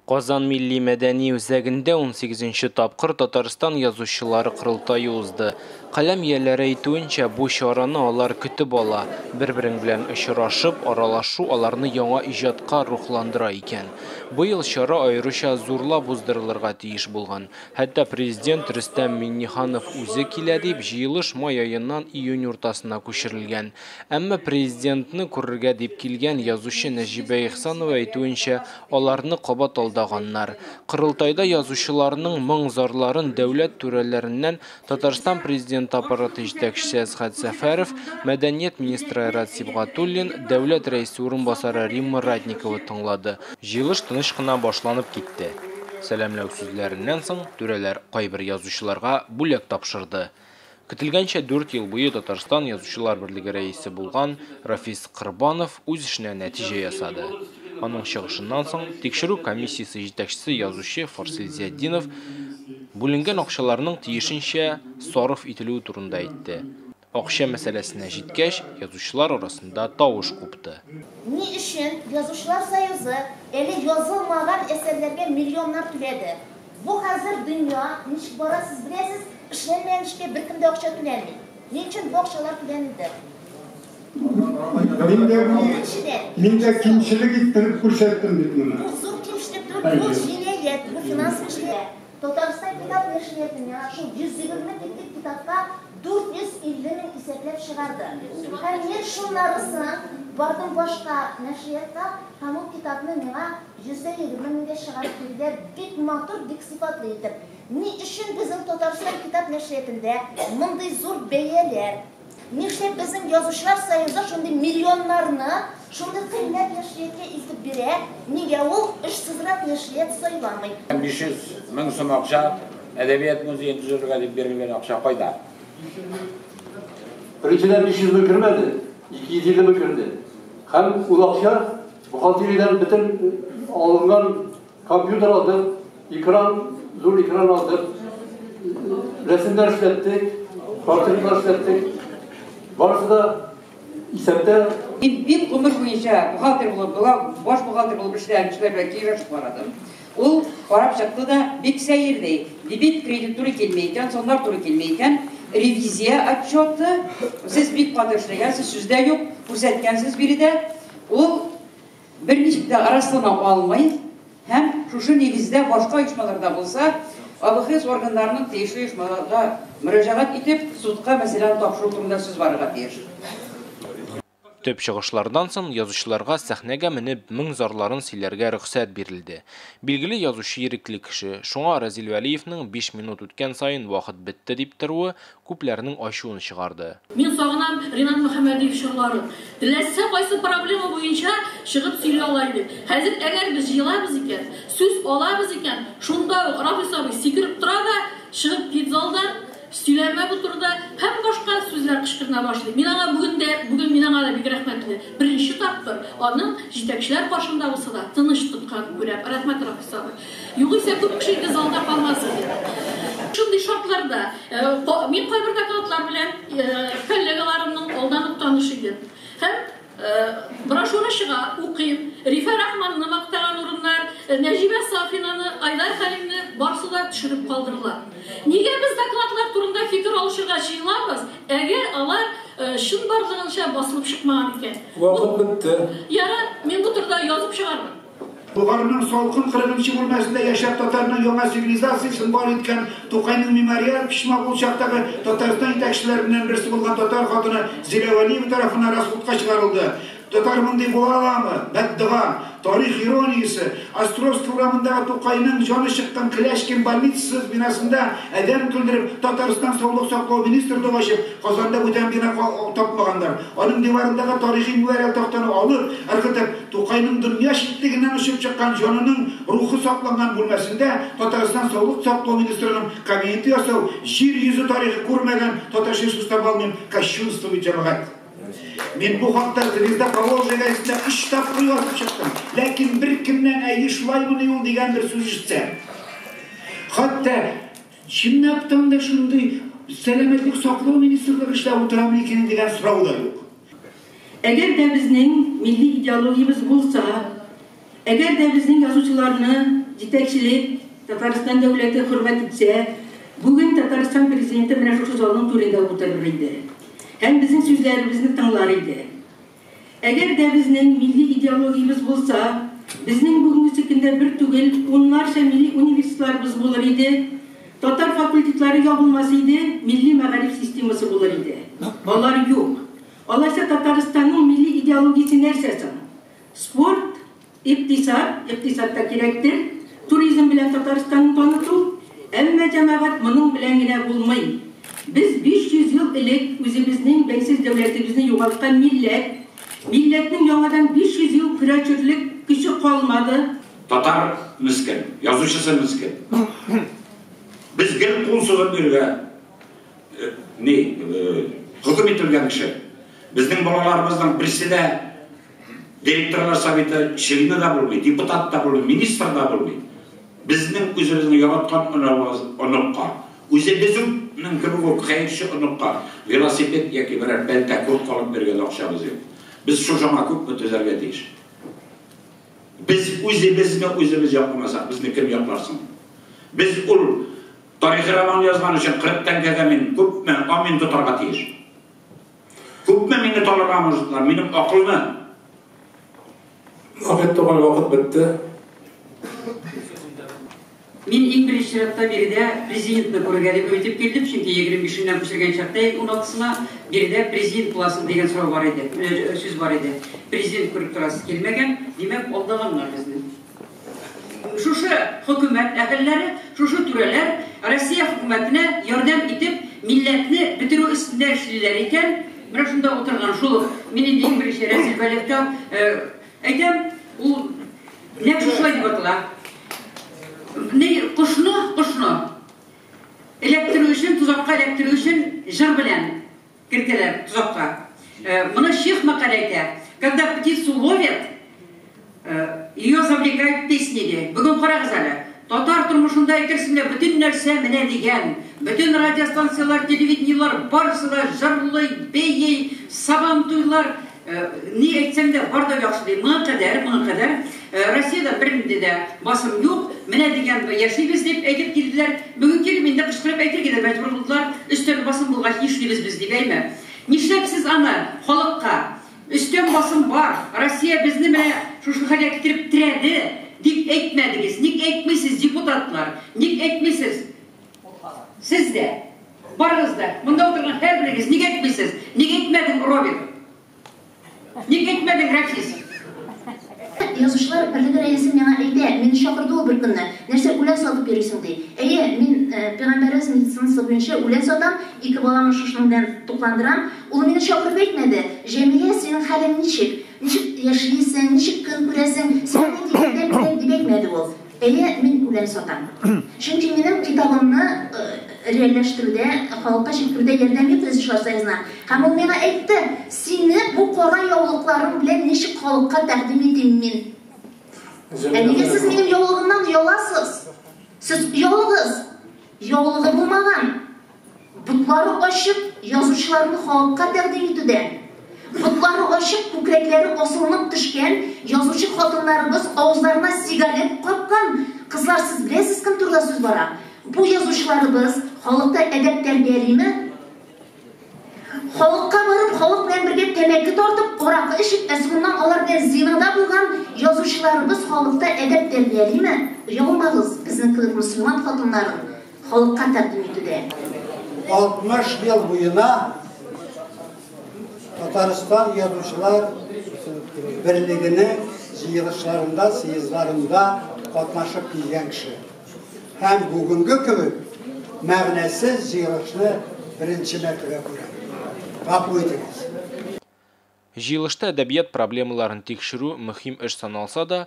Казан милли мәдәни үзәгендә 18нче тапкыр Татарстан язучылары корылтае узды. Каләм ияләре әйтүенчә, бу чараны алар көтеп ала. Бер-берең белән очрашып, аралашу аларны яңа иҗатка рухландыра икән. Быел чара аеруча зурлап уздырылырга тиеш булган. Хәтта президент Рөстәм Миңнеханов үзе килә дип, җыелыш май аеннан июнь уртасына күчерелгән. Әмма президентны күрергә дип килгән язучы Нәҗибә Ихсанова әйтүенчә, аларны кабат алдаганнар. Корылтайда язучыларның моң-зарларын дәүләт түрәләреннән Татарстан президенты аппараты җитәкчесе Әсгать Сәфәров, мәдәният министры Айрат Сибгатуллин, дәүләт рәисе урынбасары Римма Ратникова тыңлады. Җыелыш тыныч кына башланып китте. Сәламләү сүзләреннән соң түрәләр кайбер язучыларга бүләк тапшырды. Көтелгәнчә, 4 ел буе Татарстан Язучылар берлеге рәисе булган Рафис Корбанов үз эшенә нәтиҗә ясады. Аның чыгышыннан соң тикшерү комиссиясе җитәкчесе язучы Фарсил Зиятдинов бүленгән акчаларның тиешенчә сарыф ителүе турында әйтте. Акча мәсьәләсенә җиткәч, язучылар арасында тавыш купты. Ни өчен Язучылар союзы әле язылмаган әсәрләргә миллионнар түләде? Бу хәзер дөнья ничек бара, сез беләсез, эшләнмәгән эшкә беркем дә акча түләми. Ни өчен бу акчалар түләнелде? Мин дә кимчелек иттереп күрсәттем бит моны. Бу зур кимчелек түгел, бу җинаять, бу финанс эшләре. Татарстан китап нәшрияты миңа шул 120 битлек китапка 450 мең исәпләп чыгарды. Һәм мин шуннарысын бардым башка нәшриятка, һәм ул китапны миңа 120 меңгә чыгарып бирделәр, бик матур, бик сыйфатлы итеп. Ни өчен безнең Татарстан китап нәшриятында мондый зур бәяләр? Нишләп безнең Язучылар союзы шундый миллионнарны шундый кыйммәт нәшриятка илтеп бирә? Нигә ул очсызрак нәшрият сайламый? 500 мең сум акча әдәбият музеен төзергә дип бирелгән акча кайда? Беренчедән 500 мең кермәде, 250 мең керде. Һәм ул акча бухгалтериядән бөтен алынган компьютер алдык, экран, зур экран алдык, рәсемнәр эшләттек, портретлар эшләттек. Барысы да исәптә. Мин бик гомер буенча бухгалтер булып, баш бухгалтер булып эшләгән кешеләр белән киңәшеп карадым. Ул карап чыкты да бик сәер ди. Дебет кредит туры килми икән, саннар туры килми икән. Ревизия отчеты, сез бик каты эшләгәнсез, сүз дә юк, күрсәткәнсез биредә. Ул берничек тә раслана алмый һәм шушы нигездә башка оешмаларда булса, АВХС органнарының тиешле оешмаларга мөрәҗәгать итеп, судка мәсьәләне тапшыру турында сүз барырга тиеш. Төп чыгышлардан соң язучыларга сәхнәгә менеп моң зарларын сөйләргә рөхсәт бирелде. Билгеле язучы ирекле кеше, шуңа Разил Вәлиевнең 5 минут үткән саен вакыт бетте дип торуы күпләрнең ачуын чыгарды. Мин сагынам Ринат Мөхәммәдиев чорларын. Теләсә кайсы проблема буенча чыгып сөйли ала иде. Хәзер әгәр без җыелабыз икән, сүз алабыз икән, шунда ук Рафис абый сикереп тора да, чыгып кит залдан, сөйләмә бу турыда һәм башка сүзләр кычкырына башлый. Мин аңа бүген дә, бүген мин аңа да бик рәхмәтле. Беренче тапкыр аның җитәкчеләр каршында булса да тыныч тоткан күрәм. Рәхмәт, Рафис абый. Югыйсә күп кеше инде залда калмас иде. Шундый шартларда, мин кайбер докладлар белән, коллегаларымның алдан ук таныш идем. Һәм брошюра чыга, укыйм. Рифә Рахманны мактаган урыннар, Нәҗибә Сафинаны, Айдар Хәлимне барысы да төшереп калдырыла. Нигә без докладлар турында фикер алышырга җыелабыз, әгәр алар чын барлыгынча басылып чыкмаган икән? Вакыт бетте. Ярар, мин бу турыда язып чыгармын. Болгарның салкын кырыгынчы бүлмәсендә яшәп татарның яңа цивилизациясен бар иткән Тукайның мемориаль почмагы ул чактагы Татарстан җитәкчеләреннән берсе булган татар хатыны Зилә Вәлиева тарафыннан расходка чыгарылды. Татар мондый була аламы? Бәддога. Тарих ирониясе. Островский урамындагы Тукайның җаны чыккан Клячкин больницасы бинасында адәм көлдереп Татарстан саулык саклау министрлыгы ачып, Казанда бүтән бина тапмаганнар. Аның диварындагы тарихи мемориал тактаны алып, ыргытып, Тукайның дөнья читлегеннән очып чыккан җанының рухы сакланган бүлмәсендә Татарстан саулык саклау министрының кабинеты ясау, җир йөзе тарихы күрмәгән татарча сүз таба алмыйм, кощунство бит җәмәгать. Мин бу хакта Звезда Поволжья газетында 3 тапкыр язып чыктым. Ләкин бер кемнән әйе шулаймыни ул дигән бер сүз ишетсәм. Хәтта чынлаптан да шундый сәламәтлек саклау министрлыгы эшләп утырамы икән дигән сорау да юк. Әгәр дә безнең милли идеологиябез булса, әгәр дә безнең язучыларны җитәкчелек, Татарстан дәүләте хөрмәт итсә, бүген Татарстан президенты менә шушы залның түрендә утырыр иде. Һәм безнең сүзләребезне тыңлар иде. Әгәр дә безнең милли идеологиябез булса, безнең бүгенге көндә бер түгел, уннарча милли университетларыбыз булыр иде, татар факультетлары ябылмас иде, милли мәгариф системасы булыр иде. Алар юк. Алайса Татарстанның милли идеологиясе нәрсә соң? Спорт, икътисад, икътисад та кирәктер, туризм белән Татарстанны таныту, әмма җәмәгать моның белән генә булмый. Без 500 ел элек үзебезнең бәйсез дәүләтебезне югалткан милләт, милләтнең яңадан 500 ел көрәшерлек көче калмады. Татар мескен, язучысы мескен. Без гел кул сузып йөргә, ни, хөкем ителгән кеше. Безнең балаларыбызның берсе дә директорлар советы члены да булмый, депутат та булмый, министр да булмый. Безнең үзебезнең яраткан оныкка, үзебезнең кебек үк хәерче оныкка велосипед яки берәр бәлтә куртка алып биргән акчабыз юк. Без шушыңа күпме түзәргә тиеш? Без үзебезне үзебез якламасак, безне кем якларсын? Без ул тарихи роман язган өчен 40 тәңкәгә мин күпме амин тотарга тиеш? Күпме мине талырга можетлар, минем акылны. Вакыт туган вакыт бетте. Мин иң беренче чиратта биредә президентны күрергә дип үтеп килдем, чөнки 25-ннән күчергән чакта 16-сына биредә президент буласың дигән сорау бар иде, сүз бар иде. Президент күреп торасы килмәгән, димәк, алдаганнар безне. Шушы хөкүмәт әһелләре, шушы түрәләр Россия хөкүмәтенә ярдәм итеп, милләтне бетерү өстендә эшлиләр икән. Менә шунда утырган шул ук, мин инде иң беренче Рәсил Вәлиевкә әйтәм, ул нәкъ шулай дип атала. Кошны, кошны эләктерү өчен, тозакка эләктерү өчен җыр белән кертәләр тозакка. Моны шейх мәкалә әйтә. Когда птицу ловят, ее завлекают песни ди. Бүген карагыз әле. Татар тормышында әйтерсең лә бөтен нәрсә менә дигән, бөтен радиостанциялар, телевидениелар барысы да җырлый, бейи, сабантуйлар, ни әйтсәм дә бар да яхшы ди. Моңа кадәр, моңа кадәр Россиядә бернинди дә басым юк, менә дигән яшибез дип әйтеп килделәр. Бүген килеп инде кычкырып әйтергә дә мәҗбүр булдылар. Өстән басым булгач нишлибез без дип, әйме? Нишләп сез аны халыкка өстән басым бар, Россия безне менә шушы хәлгә китереп терәде дип әйтмәдегез? Ник әйтмисез, депутатлар? Ник әйтмисез? Сез дә, барыгыз да, монда утырган һәрберегез ник әйтмисез? Ник әйтмәдең, Робин? Ник әйтмәдең, Рафис? Язучылар берлеге рәисе миңа әйтә, мине чакырды ул бер көнне. Нәрсә үлән сатып йөрисең ди. Әйе, мин пәйгамбәребез медицинасы буенча үлән сатам, ике баламны шушының белән тукландырам. Ул мине чакырып әйтмәде. Җәмилә, синең хәлең ничек? Ничек яшисең, ничек көн күрәсең? Сиңа нинди ярдәм кирәк дип әйтмәде ул. Әйе, мин үлән сатам. Чөнки минем китабымны реальләштерүдә, халыкка җиткерүдә ярдәм итте Язучылар союзына. Һәм ул миңа әйтте, сине бу кара яулыкларың белән ничек халыкка тәкъдим итим мин? Ә нигә сез минем яулыгымнан ояласыз? Сез оялыгыз. Яулыгы булмаган, ботлары ачык язучыларны халыкка тәкъдим итүдә, ботлары ачык, күкрәкләре асылынып төшкән язучы хатыннарыбыз авызларына сигарет капкан кызлар, сез беләсез кем турында сүз бара? Бу язучыларыбыз халыкта әдәп тәрбиялиме? Халыкка барып, халык белән бергә тәмәке тартып, аракы эчеп, ә соңыннан алар белән зинада булган язучыларыбыз халыкта әдәп тәрбиялиме? Оялмагыз, безнең кебек мөселман хатыннарын халыкка тәкъдим итүдә. 60 ел буена Татарстан язучылар берлегенең җыелышларында, съездларында катнашып килгән кеше. Һәм бүгенге кебек мәгънәсез җыелышны беренче мәртәбә күрәм. Гафу итегез. Җыелышта әдәбият проблемаларын тикшерү мөһим эш саналса да,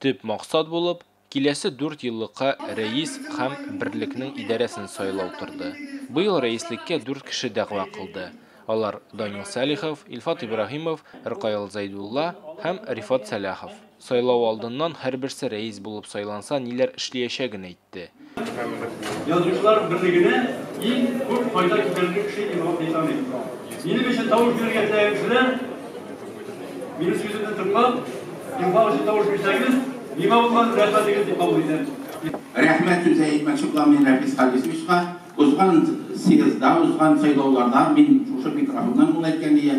төп максат булып, киләсе 4 еллыкка рәис һәм берлекнең идарәсен сайлау торды. Быел рәислеккә 4 кеше дәгъва кылды. Алар Данил Салихов, Илфат Ибраһимов, Ркаил Зайдулла һәм Рифат Сәлахов. Сайлау алдыннан һәрберсе рәис булып сайланса ниләр эшләячәген әйтте. Язучылар берлегенә иң күп файда китерерлек кеше Илфат Низамиев. Минем өчен тавыш бирергә теләгән кешеләр, минем сүземне тыңлап, Илфат өчен тавыш бирсәгез, Миңа булган рәхмәтегез дип кабул итәм. Рәхмәт сүзе әйтмәкче булам мин Рәфис Харисовичка. Узган съездда, узган сайлауларда мин шушы микрофоннан ул әйткән иде.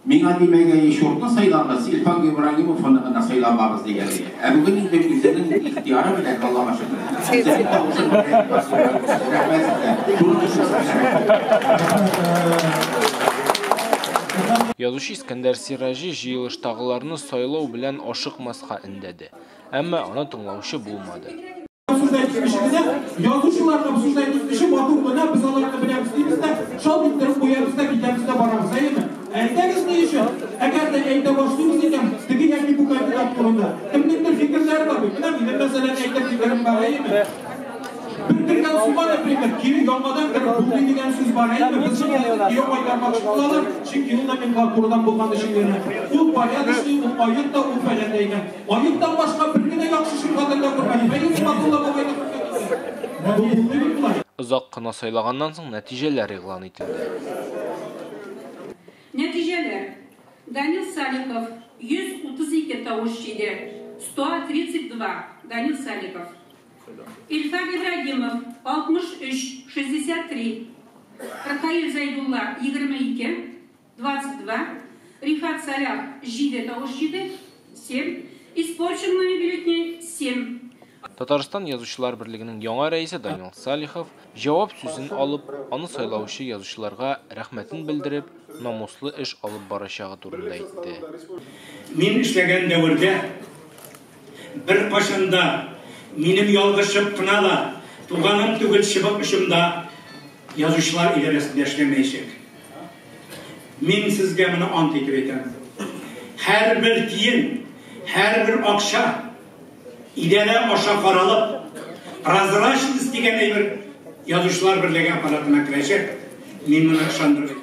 Миңа димәгәе чуртны сайлагыз, Илфак Ибраһимовны гына сайламагыз дигән иде. Ә бүген инде үзенең ихтыяры белән, Аллага шөкер. Үзенең тавышын рәхмәт сезгә. Язучы Искәндәр Сираҗи җыелыштагыларны сайлау белән ашыкмаска өндәде. Әмма аны тыңлаучы булмады. Сүз әйтү кеше генә, язучыларны сүз әйтү кеше матур гына, без аларны беләбез дибез дә, шалт иттереп куябыз да, китәбез дә барабыз, әйеме? Әйтәгез ни өчен? Әгәр дә әйтә башлыйбыз икән, теге яки бу кандидат турында, кемнеңдер фикерләре бар бит. Менә минем, мәсәлән, әйтер фикерем бар, әйеме? Бер кергән суга, например, кире яңадан кереп булмый дигән сүз бар, әйеме? Без кире кайтармакчы булалар, чөнки ул номенклатурадан булган өчен генә. Ул порядочный, ул аек та, ул фәлән дә икән. Аектан башка бер генә яхшы шул хәтердә күрмәдем. Әйе, Сибгатулла бабайны күргән идем. Бу булмый бит болай. Озак кына сайлаганнан соң нәтиҗәләр игълан ителде. Нәтиҗәләр. Данил Салихов 132 тавыш җыйды. 132. Данил Салихов. Илфак Ибрагимов 63, 63. Ркаил Зәйдулла 22, 22. Рифат Салях 7 тавыш җыйды, 7. Испорченными бюллетеней 7. Татарстан Язучылар берлегенең яңа рәисе Данил Салихов җавап сүзен алып, аны сайлаучы язучыларга рәхмәтен белдереп, намуслы эш алып барачагы турында әйтте. Мин эшләгән дәвердә бер кашында минем ялгышып кына да туганым түгел чыбык очымда язучылар идарәсендә эшләмәячәк. Мин сезгә моны ант итеп әйтәм. Һәрбер тиен, һәрбер акча идарә аша каралып, прозрачность дигән әйбер язучылар берлеге аппаратына керәчәк. Мин моны ышандырып әйтәм.